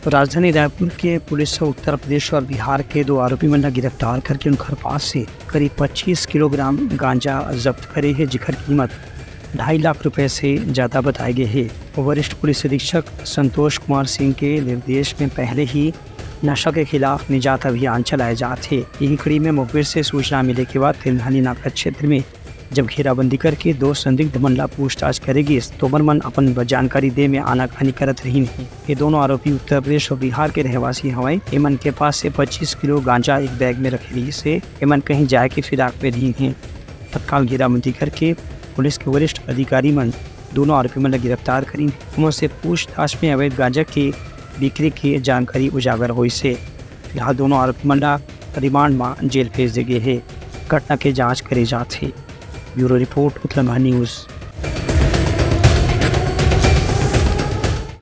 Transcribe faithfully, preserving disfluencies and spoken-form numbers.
राजधानी रायपुर के पुलिस ह उत्तर प्रदेश और बिहार के दो आरोपी मन ला गिरफ्तार करके उनकर पास से करीब पच्चीस किलोग्राम गांजा जब्त करे हे, जेकर कीमत ढाई लाख रुपए से ज्यादा बताए गए हे। वरिष्ठ पुलिस अधीक्षक संतोष कुमार सिंह के निर्देश में पहले ही नशा के खिलाफ निजात अभियान चलाए जात हे। यही कड़ी में मुखबिर से सूचना मिले के बाद तेलधानी नाका क्षेत्र में जब घेराबंदी करके दो संदिग्ध मन ला पूछताछ करे गिस, तो ओमन मन अपन जानकारी दे में आनाकानी करत रहिन हे। ये दोनों आरोपी उत्तर प्रदेश और बिहार के रहवासी हवय। एमन के पास से पच्चीस किलो गांजा एक बैग में रखे रहिस हे। एमन कहीं जाए के फिराक में रहिन हे। तत्काल घेराबंदी करके पुलिस के वरिष्ठ अधिकारी मन दोनों आरोपी मन ला गिरफ्तार करिन। ओमन से पूछताछ में अवैध गांजा के बिक्री के जानकारी उजागर होइस हे। फिलहाल दोनों आरोपी मन ला रिमांड म जेल भेज दे गे हे। घटना के जांच करे जात हे। Bureau report, Uttaranchal news.